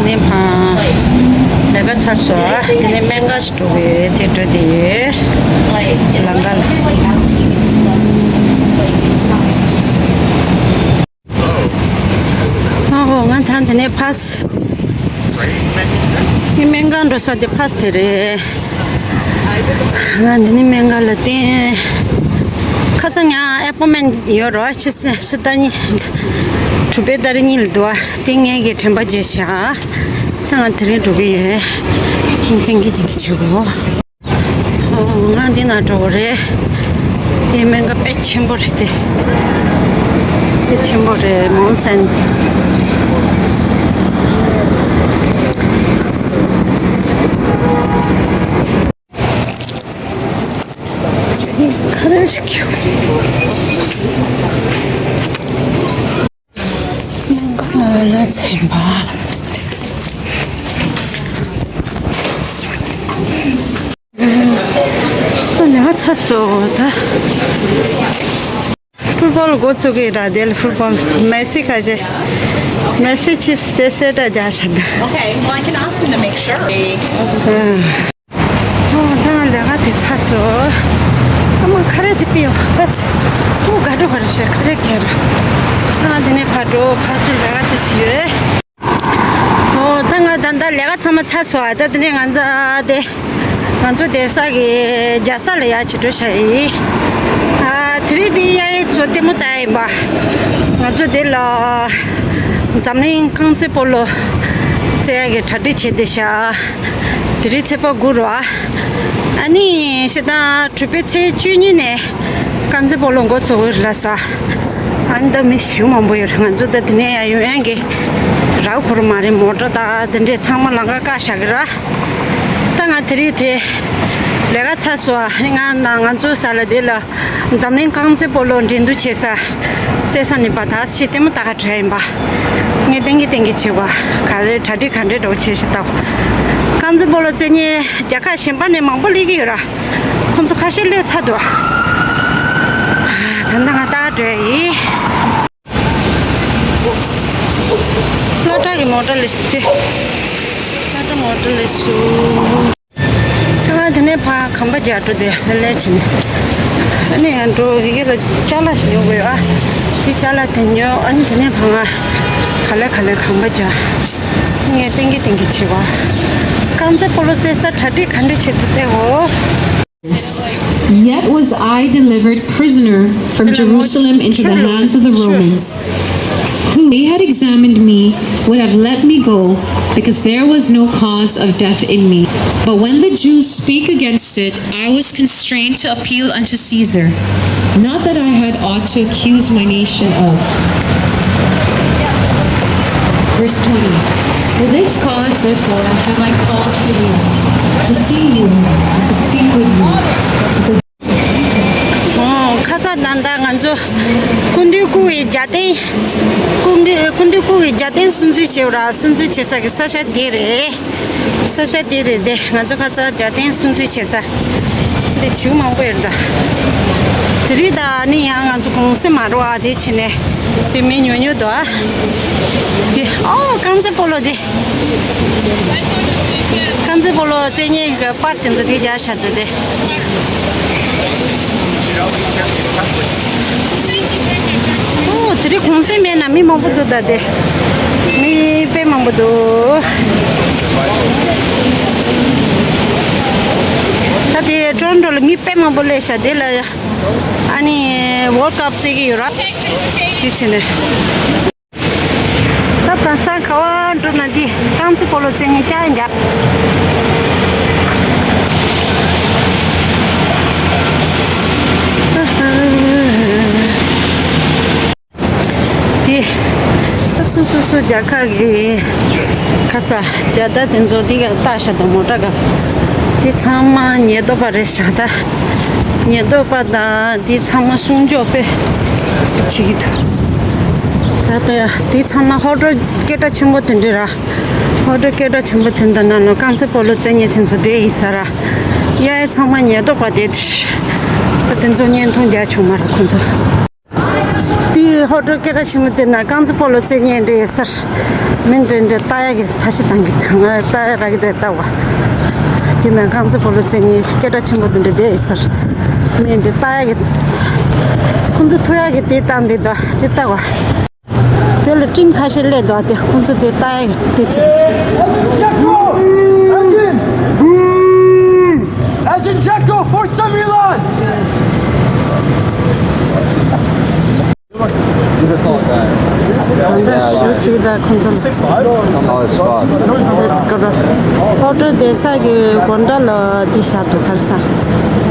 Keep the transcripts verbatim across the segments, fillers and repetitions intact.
ནས་ཕར་ལས་ཀ་ཚར་སོང་། དེ་ནས་སྨན་ཁང་ཞིག་འགྲོ་གི་ཡོད། དེ་འགྲོ་དེ་ཡོད། ལམ་ཁ་ལ། ཨོ་ང་ད་དེ་ནས་ཕར། ངའི་སྨན་ཁང་འགྲོ་ས་དེ་ཕར་དེ་རེད། ང་འདི་ནས་སྨན་ཁང་ལ་བསྟན། ཁ་སང་ང་ཨེ་པོ་མེན་ཡོད་རོགས། ཕྱི་ཕྱི་ཟླ་གཉིས། དྲུག་པའི་ཟླ་རེ་གཉིས་ལ་འདུག་བ། དེ་ངས་ཀྱི་དྲན་པ་བརྗེད་ཤག་ད་ང་དེ་རིང་འགྲོ་གི་ཡོད། ཐེངས་ཐེངས་ཀྱི་ཐེངས་ཀྱི་བྱེད་དགོས། ང་འདི་ན་འགྲོ་གི་རེད། དེ་སྨན་ཁང་དཔེ་ཆེན་པོ་རེད་དེ། དཔེ་ཆེན་པོ་རེད། མོན་སན། ཁ་རེ་ཞིག་ཁྱུ། ཁ་ལ་ཚན་པ། ཨ་ནི་ཧ་ཚ་སོ་ད། ཕུར་བོལ་འགོ་བཙུགས་ཀྱི་ར། དེ་ལ་ཕུར་བོལ། མེ་སི་ཁ་ཅེ། མེ་སི་ཆིབས་དེ་སེ་ཏྲ་རྒྱག་ཤ་ད། Okay, well, I can ask him to make sure. ཨ། ཨོ་ད་ལས་ཀ་དེ་ཚར་སོང་། ཨ་མ་ཁ་རས་དེ་པི་ཡོང་། ཨོ་དགའ་འགྲོ་ག་རེ་བྱེད། ཁ་རས་ཁྱེར། ཨ་དེ་ནས་ཕར་འགྲོ། ཕར་ཚུར་ལས་ཀ་དེ་སུ་ཡོད། ཨོ་ད་ང་ད་ད་ལས་ཀ་ཚང་མ་ཚར་སོང་། ཨ་ད་དེ་ནས་ང་ཚ་དེ་ང་ཚོ་བསྡད་ས་གི་རྒྱལ་ས་ལ་ཡར་ཕྱིར་འགྲོ་བྱ་ཡིན། ཨ་དེ་རིང་དེ་གཡས་གཡོན་ཚོ་ལྟད་མོ་ལྟ་ཡིན་པ། ང་ཚོ་དེ་ལ་འཛམ་གླིང་རྐང་རྩེད་སྤོ་ལོ་རྩེ་ཡག་གི་གྲ་སྒྲིག་བྱེད་བསྡད་ཤག་དེ་རིང་ཚེས་པ་དགུ་རེད་བ། ཨ་ནི་ཤི་ད་དྲུག་པའི་ཚེས་བཅུ་གཉིས་ནས་རྐང་རྩེད་སྤོ་ལོ་འགོ་ཚུགས་ཀྱི་རེད་ལབ་ས། ཨ་ནི་ད་མི་ཞེ་པོ་མང་པོ་ཡོད་རེད། ང་ཚོ་ད་དེ་ནས་ཡར་ཡོང་ཡག་གི་རག་གི་ཡོད་མ་རེད། མོ་ཊ་དང་དེ་འདྲས་ཚང་མ་ལམ་ཁ་བཀག་བཞག་གི་རེད། ད་ང་དེ་རིང་དེ་ལས་ཀ་ཚར་སོང་། ཨ་ནི་ང་ན་ང་ཚོ་ས་ལ་དེ་ལ། འཛམ་གླིང་རྐང་རྩེད་སྤོ་ལོ་འགྲན་བསྡུར་བྱེད་ས། རྩེད་ས་ནས་ཕར་ད་ཕྱི་ལྟད་མོ་ལྟ་ག་འགྲོ་ཡིན་པ། ངས་ཏན་གྱི་ཏན་གྱི་བྱེད་པ། ག་རེ་གྲ་སྒྲིག་ག་འདྲས་འགྲོ་བྱེད་ཤེས་ད། རྐང་རྩེད་སྤོ་ལོ་རྩེ་མཁན་རྒྱལ་ཁབ་གཞན་པ་ནས་མང་པོ་སླེབས་ཀྱི་ཡོད་ར། ཁོང་ཚོ་ཁ་ཤས་སླེབས་ཚར་འདུག་ད་ལྟ་ང་ལྟ་ག་འགྲོ་ཡ་ཡིན། སློབ་གྲྭ་གི་མོ་ཊ་སླེབས་སོང་། སློབ་གྲྭ་མོ་ཊ་སླེབས་སོང་། ད་ང་དེ་ནས་ཕར་གམ་པ་རྒྱག་འགྲོ་དེ་ལེ་ལེ་བྱས་ནས། ཨ་ནི་ཡང་འགྲོ་ཡི་གེ་ལ་ཅ་ལག་ཞིག་ཉོ་དགོས་ཡོད་ཨ། དེ་ཅ་ལག་དེ་ཉོ། ཨ་ནི་དེ་ནས་ཕར་ང་ག་ལེ་ག་ལེ་གམ་པ་རྒྱག་ངས་ཏན་གྱི་ཏན་གྱི་བྱེད་པ། རྐང་རྩེད་སྤོ་ལོ་རྩེ་ས་གྲ་སྒྲིག་ག་འདྲ་བྱེད་ཐུབ་བལྟས་འོ། Yet was I delivered prisoner from Jerusalem into the hands of the Romans, who, if they had examined me, would have let me go, because there was no cause of death in me. But when the Jews spake against it, I was constrained to appeal unto Caesar. Not that I had aught to accuse my nation of. Verse twenty. For this cause, therefore, have I called for you, to see you, and to speak with you. ཨོ། ཁ་ཚ་ད་ལྟ་ང་ཚོ་སྐུ་མདུན་སྐུ་ཡི་རྒྱབ་རྟེན། སྐུ་མདུན་སྐུ་མདུན་སྐུ་ཡི་རྒྱབ་རྟེན་སྲུང་བརྩི་བྱེད་པ་ར། སྲུང་བརྩི་བྱེད་ས་གི་ས་ཆ་དེ་རེད། ས་ཆ་དེ་རེད་དེ། ང་ཚོ་ཁ་ཚ་རྒྱབ་རྟེན་སྲུང་བརྩི་བྱེད་ས་དེ་བྱིའུ་མང་པོ་ཡོད་རེད་ད། དེ་རིང་ད་ནི་ཡང་ང་ཚོ་གུང་སེང་མ་རུ་ཨ་དེ་བྱས་ནས་དེ་མི་ཉུང་ཉུང་འདུག་ཨ། དེ་ཨོ་རྐང་རྩེད་སྤོ་ལོ་དེ། རྐང་རྩེད་སྤོ་ལོ་རྩེ་མཁན་གྱི་པར་དེ་ཚོ་དེ་རྒྱག་བཞག་འདུག་དེ། ཨོ་དེ་རིང་གུང་སེང་མེད་ན་མི་མང་པོ་འདུག་ད་དེ། མི་དཔེ་མང་པོ་འདུག་ད་དེ་ཊོ་རོན་ཊོ་ལ་མི་དཔེ་མང་པོ་སླེབས་ཤག་དེ་ལ་ཨ་ནི་ཝོལ་ཀབ་རྩེ་གི་ཡོད་ར། དེ་བྱས་ནས། ད་དེང་སང་ག་པར་འགྲོ་ན་འདི་རྐང་རྩེད་སྤོ་ལོ་རྩེ་མཁན་རྐྱང་རྐྱང་འདི། ད་སོ་སོ་སོ་རྒྱལ་ཁབ་ཀྱི་ཁ་ས་རྒྱལ་དར་དེ་ཚོ་འདི་ག་བཏགས་ཤག་ད་མོ་ཊ་ག་འདི་ཚང་མ་ཉེན་རྟོག་པ་རེད་ཤག་ད་ཉེན་རྟོག་པ་དང་འདི་ཚང་མ་སྲུང་སྐྱོབ་དཔེ་བྱེད་ཀྱི་འདུག་ད་ལྟ་འདི་ཚང་མ་ཧོ་ཊེལ་སྐད་གྲགས་ཆེན་པོ་དེ་འདྲ་ར། ཧོ་ཊེལ་སྐད་གྲགས་ཆེན་པོ་དེ་འདྲ་ནང་ལ་རྐང་རྩེད་སྤོ་ལོ་རྩེ་མཁན་དེ་ཚོ་བསྡད་ཡིན་ས་ར། ཡ་ཡ་ཚང་མ་ཉེན་རྟོག་པ་བསྡད་དེ། དེ་ཚོ་བརྙན་ཐུང་རྒྱག་ཆོག་མ་རེད་ཁོ་ཚོ། དེའི་ཧོ་ཀྲོ་སྐད་གྲགས་ཆེན་མོ་དེ་ན་རྐང་རྩེད་སྤོ་ལོ་རྩེ་མཁན་འདྲ་ཡོད་ས་རེད། མི་འདྲ་འདྲ་ལྟ་ཡག་གི་ཐ་ཤི་བཏང་གི་འདུག་ང་ལྟ་ཡག་རག་གི་འདུག་ལྟ་བ། དེ་ན་རྐང་རྩེད་སྤོ་ལོ་རྩེ་མཁན་སྐད་གྲགས་ཆེན་པོ་དེ་འདྲ་བསྡད་ཡོད་ས་རེད། མི་འདྲ་ལྟ་ཡག་གི། ཁོང་ཚོ་ཐུག་ཡག་གི་དེ་བཏང་འདུག་ད་ཅི་ལྟ་བ། དེ་ལ་ཊིམ་ཁ་ཤས་སླེབས་འདུག་དེ་ཁོང་ཚོ་དེ་ལྟ་ཡག་གི་དེ་ཅི། Elgin Dzeko! Elgin Dzeko! Forza Milan! ད་ལྟ་ཞུ་གཅིག་དང་ཁོང་ཚོ་ལ། ཨོ་ཏྲོ་བསྡད་ས་གི་སྒོ་འགྲམ་ལ་དེ་བཞག་འདུག་གར་ས།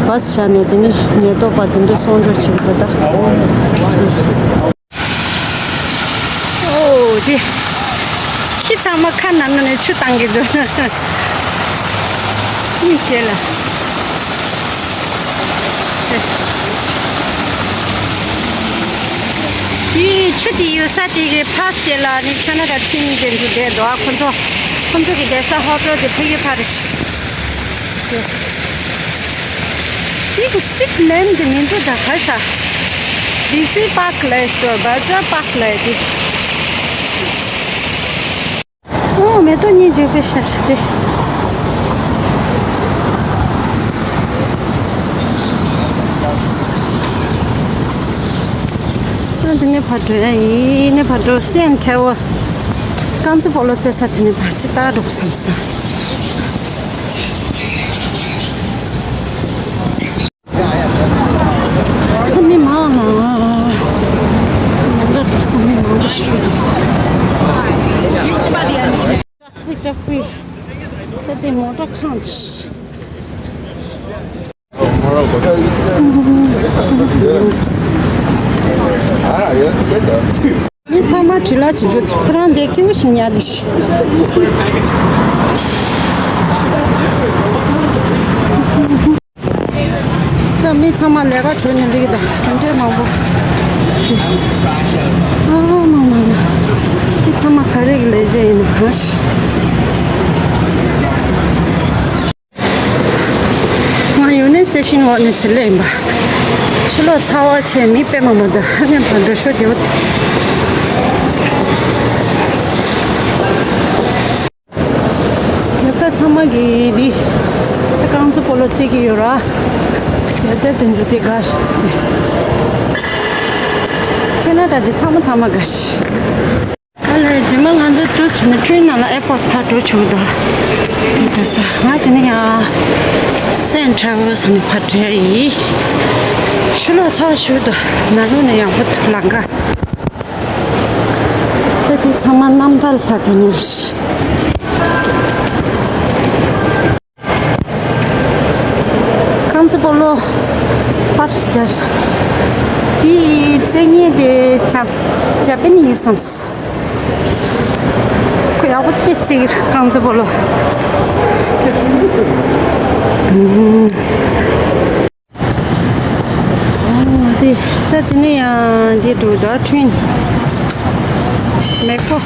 བཱས་བཞག་ནས་དེ་ནས་ཉེན་རྟོག་པ་དེ་འདྲ་སྲུང་སྐྱོབ་བྱེད་ཀྱི་འདུག་ད། ཨོ་དེ། ཁྱི་ཚང་མ་ཁ་ནང་ནས་ཆུ་བཏང་གི་འདུག་གཉིད་བྱེད་ལ། དེ་ཆུ་དེ་ཡོད་ས་དེ་གི་ཕར་དེ་ལ་ནི་ཁ་ན་ཌ་ཊིམ་དེ་འདུག་བསྡད་འདུག་ཁོ་ཚོ། ཁོ་ཚོ་གི་བསྡད་ས་ཧོ་ཀྲོ་དེ་ཕ་གི་ཕ་རེད། འདི་གི་སི་ཊི་རི་ཊི་ནེམ་དེ་མི་འདུག་ད་ག་ས། ཌི་སི་པཱརྐ་ལབ་ཤག་བཱ་ཛར་པཱརྐ་ལབ་དེ། ཨོ་མེ་ཏོག་གཉིས་འཇུག་པའི་ཤ་ཤ་དེ། ཨ་དེ་ནས་ཕར་འགྲོ་ཡ་ཡིན། ནས་ཕར་འགྲོ་སེན་ཁྲེ་བོ། རྐང་རྩེད་སྤོ་ལོ་རྩེ་ས་དེ་ནས་ཕར་ཅིག་ལྟ་འགྲོ་བསམ་སོང་། ཁོ་མི་མང་ང་། མོ་ཊ་འགྲོ་ས་མི་མང་པོ་ཞིག་འདུག་ཀྲག་ཙིག་ཀྲག་ཙིག་ད་དེ་མོ་ཊ་ཁང་ཞིག་མི་ཚང་མ་བྲེལ་བ་བྱེད་རྒྱུ་ཚོ་ཁོ་རང་འདས་སྐྱིད་པོ་ཞིག་ཉར་དེ་ཞིག་ད་མི་ཚང་མ་ལས་ཀ་གྲོལ་ནས་ལུས་ཀྱི་ད་དེ་འདྲའི་མང་པོ། ཨ་མ་མ་མ། མི་ཚང་མ་ག་རེ་གི་ལས་བྱེད་ཡིན་ན་གང་ཞིག་ང་ཡུ་ནི་ཝར་སི་ཊི་ནས་ཚུར་སླེབས་ཡིན་པ། ཕྱི་ལོགས་ཚ་བ་ཆེ་མི་དཔེ་མང་པོ་འདུག་ཨ་ནི་ཕར་འགྲོ་ཤོག་དེ་བ། ཡ་ད་ཚང་མ་གི་འདི། ད་རྐང་རྩེད་སྤོ་ལོ་རྩེ་གི་ཡོད་ར། ཡ་ད་དེ་འདྲ་དེ་དགའ་ཤི་དེ། ཁེ་ན་ཌ་འདི་ཐ་མ་ཐ་མ་དགའ་ཤི། ཨ་ལས་རྗེས་མ་ང་ཚོ་ཏུ་ཕྱིན་ནས་ཁྲུན་ནང་ལ་ཨེར་པོར་ཊི་ཕར་འགྲོ་ཆོག་གི་འདུག་དེ་འདྲ་ས་ང་དེ་ནས་ཡང་སེན་ཁྲེ་ཝལ་ས་ནས་ཕར་འགྲོ་ཡི། ཕྱི་ལོགས་ཚ་བ་ཞུ་འདུག་ནང་ལོགས་ནས་ཡང་ཧུ་ཐུག་ལང་ག་ད་དེ་ཚང་མ་གནམ་ཐང་ལ་ཕར་འགྲོ་ནི་རེད། རྐང་རྩེད་སྤོ་ལོ་པར་སི་རྒྱ་དེའི་རྩེད་མཁན་དེ་ཇ་ཇ་པན་ཡིན་བསམ། ཁོ་ཡག་པོ་དཔེ་རྩེ་གི་རེད་རྐང་རྩེད་སྤོ་ལོ། ཨོ་དེ་ད་དེ་ནས་ཡང་འདི་འགྲོ་གི་འདུག་ཁྲུན། མེ་ཁོ།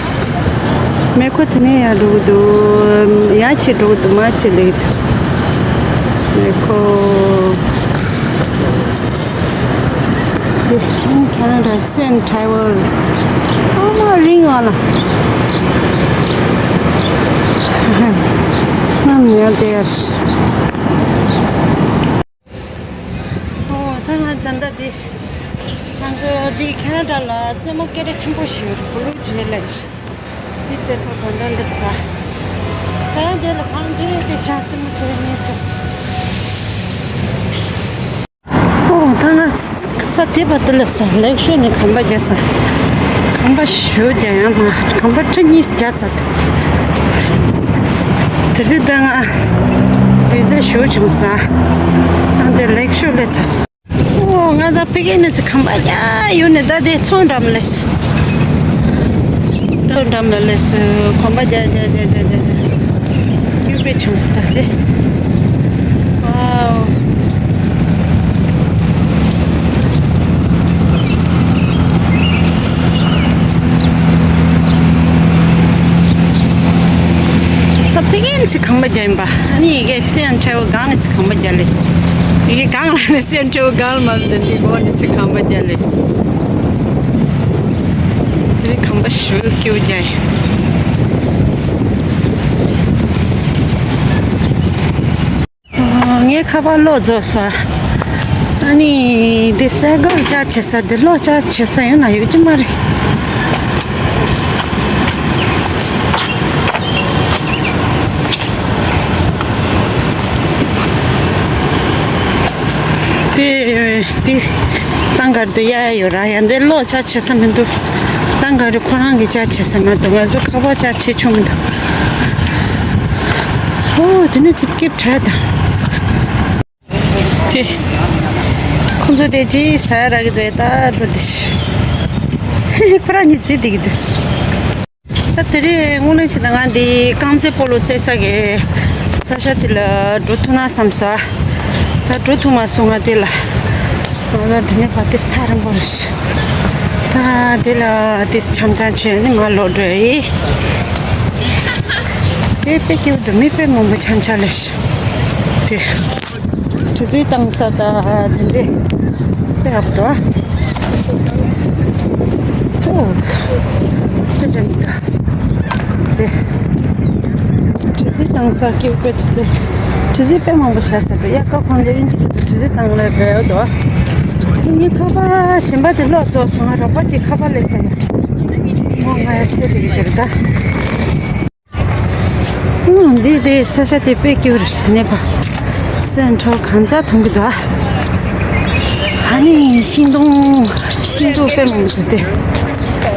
མེ་ཁོ་དེ་ནས་ཡང་འགྲོ་གི་འདུག་ཡང་ཁྱེད་འགྲོ་གི་འདུག་མ་ཁྱེད་ལེགས་འདུག་མེ་ཁོ། དེ་ཁེ་ན་ཌ་སེན་ཁྲེ་ཝལ། ཨ་མ་རིང་བ་ལ། ནམ་ཡང་དེར། ཨོ་ད་ང་ད་ལྟ་འདི། ང་ཚོ་འདི་ཁེ་ན་ཌ་ལ་རྩེད་མོ་སྐད་གྲགས་ཆེན་པོ་ཞིག་ཡོད་རེད། བུ་ལུ་ཇེ་ལེགས། འདི་རྩེད་ས་ག་འདྲ་འདུག་ས། ད་འདི་ལ་གང་འདྲ་དེ་ཤ་རྩེད་མོ་རྩེ་མཁན་ཚོ། ཨོ་ད་ང་ས་དེ་བར་དུ་སླེབས་ས། ལེགས་ཤོས་ནི་གམ་པ་རྒྱག་ས། གམ་པ་ཞོ་རྒྱག་ཡང་མ་གམ་པ་ཁྲི་གཉིས་རྒྱག་ས་དུ། དེ་རིང་ད་ང་ཡོད་ཚད་ཞོ་བྱུང་ས། ཨ་འདི་ལེགས་ཤོས་སླེབས་ཚར། ཨོ་ང་ད་ཕ་གི་ནས་ཚེ་གམ་པ་རྒྱག་ཡོད་ནས་ད་དེ་ཚོང་འགྲམ་ལས། ཚོང་འགྲམ་ལ་སླེབས་སོང་། གམ་པ་རྒྱག་རྒྱག་རྒྱག་རྒྱག་རྒྱག་སྐྱིད་པོ་བྱུང་སོང་ད་དེ། ཝའོ། ས་ཕ་གི་ནས་ཚེ་གམ་པ་རྒྱག་ཡིན་པ། ཨ་ནི་ཡི་གེ་སེན་ཁྲེ་ཝལ་སྒང་ནས་ཚེ་གམ་པ་རྒྱག་ལེ། ཡི་གེ་སྒང་ལ་ནས་སེན་ཁྲེ་ཝལ་སྒང་ལ་མ་འདི་འདི་སྒོ་ནས་ཚེ་གམ་པ་རྒྱག་ལེ། ཁང་པ་ཞུ་ཀེའུ་རྒྱ་ཡིན། ངའི་ཁ་པར་ལོག་རྫོགས་སོང་། ཨ་ནི་འདི་སའི་གལ་ཅར་ཇི་བྱེད་ས་འདི་གློག་ཅར་ཇི་བྱེད་ས་ཡོད་ན་ཡོད་ཀྱི་མ་རེད། དེ་དེ་ཏང་གར་དེ་ཡ་ཡ་ཡོད་ར། ཡ་འདི་གློག་ཅར་ཇི་བྱེད་ས་མི་འདུག་ཏང་གར་ཁོ་རང་གི་ཅར་ཇི་བྱེད་ས་མ་གཏོགས་ང་ཚོ་ཁ་པར་ཅར་ཇི་བྱེད་ཆོག་མི་འདུག་ཨོ་དེ་ནས་ཚིབ་སྐེབས་བྲལ་དང་། དེ། ཁོང་ཚོ་དེ་ཅི་ཟ་ཡ་རག་གི་འདུག་ད་འགྲོ་དེ་ཤི། ཁོ་རང་གཉིས་རྩིས་བསྡད་ཀྱི་འདུག་ད་དེ་རིང་དངོས་གནས་བྱས་ན་ང་འདི་རྐང་རྩེད་སྤོ་ལོ་རྩེ་ས་གི་ས་ཆ་དེ་ལ་འགྲོ་ཐུབ་ན་བསམ་ས། ད་འགྲོ་ཐུབ་མ་སོང་ང་དེ་ལ། ང་ལ་དེ་ནས་ཕར་དེ་ཐག་རིང་པོ་རེད་ཤི། ད་དེ་ལ་དེ་འཆམ་འཆམ་བྱས་ནས་མར་ལོག་འགྲོ་ཡི། དེ་དཔེ་སྐྱིད་པོ་འདུག་མི་དཔེ་མང་པོ་འཆམ་འཆམ་ལས་ཤི། དེ། གྲུ་གཟིངས་བཏང་ས་དང་དེ་འདྲས་དཔེ་ཡག་པོ་འདུག་ཨོ། དེ་འདྲ་མི་འདུག་དེ། གྲུ་གཟིངས་བཏང་ས་སྐྱིད་པོ་དེ། གྲུ་གཟིངས་དཔེ་མང་པོ་བཞག་བཞག་འདུག་ཡ་ཀ་ཁོང་ཚོ་དབྱིན་ཇི་དེ་གྲུ་གཟིངས་བཏང་ལ་བསྡད་ཡོད་འདུག་ངའི་ཁ་པར་གཞན་པ་དེ་ལོག་རྫོགས་སོང་། རོགས་པ་ཅིག་ཁ་པར་སླེབས་སོང་། མོ་ང་ཡ་ཚེ་རིག་དེར་ད། ཨང་། འདི་དེ་ས་ཆ་དེ་དཔེ་སྐྱིད་པོ་རེད། དེ་ནས་ཕ་སེམས་ཁྲོ་གང་ཚ་ཐོང་གི་འདུག་ཨ་ནི་ཤིང་སྡོང་ཤིང་སྡོང་དཔེ་མང་པོ་འདུག་སྟེ།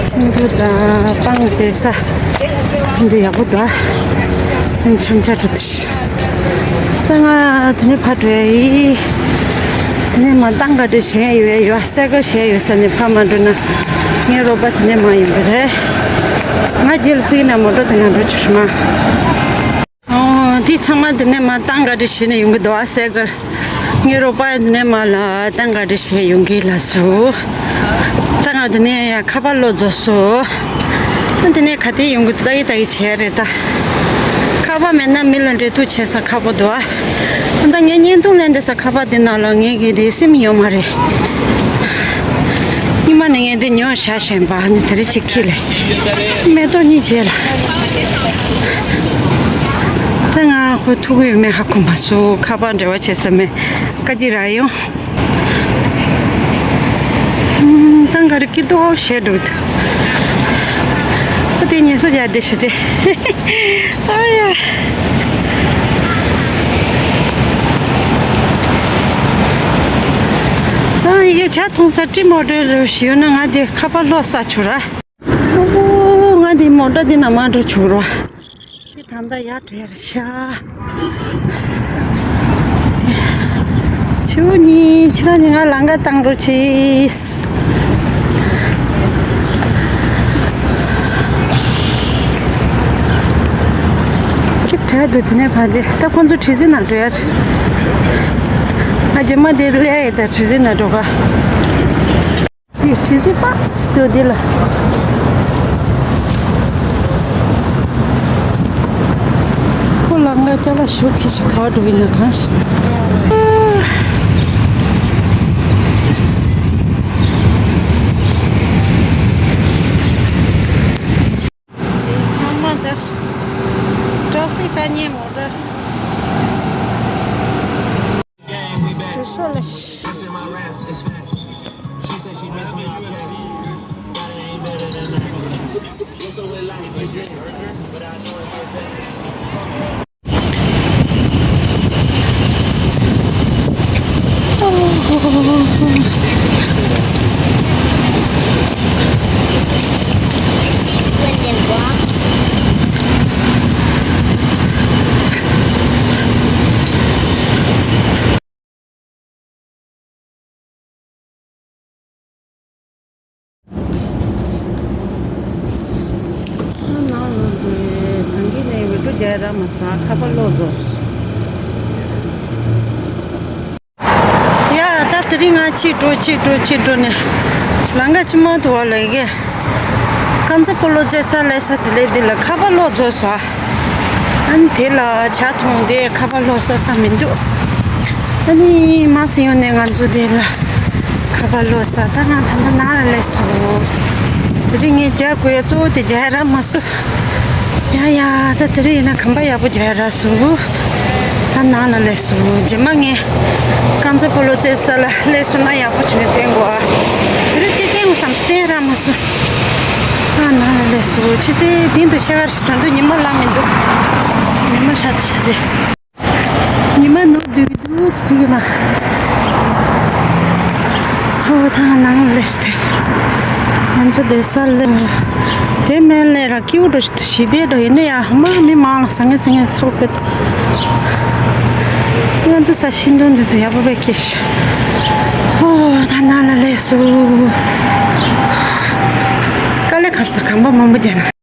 ཤིང་སྡོང་དང་སྤང་དེ་ས་འདི་ཡག་པོ་འདུག་ཨ་ནི་འཆམ་འཆམ་འགྲོ་དུ་ཤི། ད་ང་དེ་ནས་ཕ་འགྲོ་ཡ་ཡིན། དེ་ནས་མ་ཏང་ག་འདྲ་བྱས་ཡོད་ཡོད་སེ་ག་བྱས་ཡོད་ས་ནས་ཕ་མ་འགྲོ་ན་ངའི་རོགས་པ་དེ་ནས་མ་ཡོང་གི་རེད། ང་རྗེས་ལ་ཕུག་ན་མོ་ཊ་དེ་ནང་འགྲོ་ཆོག་མ། ཨོ། འདི་ཚང་མ་འདི་ནས་མར་ཏང་ག་རེ་བྱས་ནས་ཡོང་གི་འདུག་ཨ། སེ་གལ། ངའི་རོགས་པ་འདི་ནས་མར་ལ་ཏང་ག་རེ་བྱས་ཡོང་གི་ལགས་སོ། ད་ང་འདི་ནས་ཡང་ཁ་པར་ལོག་རྫོགས་སོ། ཨ་འདི་ནས་ག་དེ་ཡོང་གི་འདུག་ལྟ་གི་ལྟ་གི་བྱས་རེད་ད། ཁ་པར་མེད་ན་མི་ལ་འབྲེལ་གཏུག་བྱེད་ས་ཁག་པོ་འདུག་ཨ། ད་ངས་བརྙན་ཐུང་ལེན་བསྡད་ས་ཁ་པར་འདི་ནང་ལ་ངས་གི་དེ་སིམ་ཡོད་མ་རེད། ཉི་མ་ནས་ངས་འདི་ཉོ་བཞག་བཞིན་པ་ནི་དེ་རེ་ཅིག་ཁྱེར་ལེ། མེ་ཏོག་གཉིས་བྱས་ལ། ད་ང་ཁོ་ཐུག་གི་ཡོད་མེད་ཧ་གོ་མ་སོང་། ཁ་པར་འབྲེལ་བ་བྱེད་ས་མེད། བཀའ་ཅི་ར་ཡོང་། ཨུམ། ད་ག་རེ་སྐྱིད་ཏོ་བྱས་འདུག་ཨ་དེ་ངལ་གསོ་རྒྱག་བསྡད་ཤི་དེ། ཨ་ཡ། ཨ་ཡེ་ཇ་འཐུང་ས་ཀྲི་མོ་ཊ་རེ་ཞིག་ཡོད་ན་ང་དེ་ཁ་པར་ལོག་ས་ཆུ་ར། ཨོ། ང་དེ་མོ་ཊ་དེ་ནང་མ་འགྲོ་ཆུ་ར། དེ་ད་ལྟ་ཡར་འགྲོ་ཡ་རེད་ཤག་ཆུ་ནི་ཆུ་ནི་ང་ལང་ཀ་བཏང་རོགས་གྱིས། ཁྱི་བྲལ་འདུག་དེ་ནས་ཕར་འདི་ད་ཁོང་ཚོ་གྲུ་གཟིངས་ནང་འགྲོ་ཡ་རེད། ང་རྗེས་མ་དེ་སླེབས་ཡ་ཡིན་ད་གྲུ་གཟིངས་ནང་འགྲོ་ག་དེ་གྲུ་གཟིངས་པ་ཞིག་འདུག་འདི་ལ། ཁོ་ལ་ང་ཅ་ལག་ཞོ་ཁི་ཞིག་ག་འགྲོ་གི་ན་གང་ཞིག་དེ་ཚང་མ་ད་ཊ་ཕིག་ལྟ་ཉན་མོ་ར། དེ་ཚོ་ལ། ནང་ལོགས་ཀྱི་ནང་གི་ནས་འོས་བསྡུ་རྒྱག་རག་མ་སོང་། ཁ་པར་ལོག་རྫོགས། ཡ། ད་དེ་རིང་ང་ཕྱིར་འགྲོ་ཕྱིར་འགྲོ་ཕྱིར་འགྲོ་ནས་ལམ་ཁ་ཅིག་མ་ཐུག་པ་ལ་ཡི་གེ། རྐང་རྩེད་སྤོ་ལོ་རྩེ་ས་ལས་ས་དེ་ལས་དེ་ལ་ཁ་པར་ལོག་རྫོགས་སོང་། ཨ་ནི་དེ་ལ་ཇ་འཐུང་སྟེ་ཁ་པར་ལོག་ས་ས་མི་འདུག་ཨ་ནི་མ་སེ་ཡོང་ནས་ང་ཚོ་དེ་ལ་ཁ་པར་ལོག་ས། ད་ང་ད་ལྟ་ནང་ལ་སླེབས་སོང་། དེ་རིང་ངས་རྒྱག་དགོས་ཡ་གཙོ་བོ་དེ་རྒྱག་ཡ་རག་མ་སོང་། ཡ་ཡ། ད་དེ་རིང་ཡིན་ན་གོམ་པ་ཡག་པོ་རྒྱག་ཡ་རག་སོང་། ད་ནང་ལ་སླེབས་སོང་། རྗེས་མ་ངས་རྐང་ཚ་སྤོ་ལོ་རྩེད་ས་ལ་སླེབས་སོང་ན་ཡག་པོ་བྱས་ནས་བསྟན་དགོས་ཨ། དེ་རིང་ཅིག་བསྟན་དགོས་བསམ་སོང་། བསྟན་རག་མ་སོང་། ཨ། ནང་ལ་སླེབས་སོང་། ཕྱི་ཚེས་བདུན་དང་ཕྱེད་ཀ་ཞིག་ད་དུང་ཉི་མ་ལངས་མི་འདུག་ཉི་མ་ཤར་ཏེ་ཤར་ཏེ། ཉི་མ་ནུབ་སྡོད་ཀྱི་འདུག་ཕ་གི་མ། ཧོ། ད་ནང་ལ་སླེབས་ཏེ། ང་ཚོ་བསྡད་ས་ལ། དེ་མིན་ལས་ར་སྐྱིད་པོ་འདྲ་ཞིག་འདུག་ཞི་བདེ་འདྲ་ཡིན་ན་ཡ། མ་མི་མང་ལ་ཟ་ངེ་ཟ་ངེ་ཚོགས་པའི། ང་ཚོ་ས་ཤིང་སྡོང་འདི་ཚོ་ཡག་པོ་བས་སྐྱེས་ཤག་ཧོ། ད་ནང་ལ་སླེབས་སོང་། དཀའ་ལས་ཁག་སོང་། གོམ་པ་མང་པོ་རྒྱག་ན།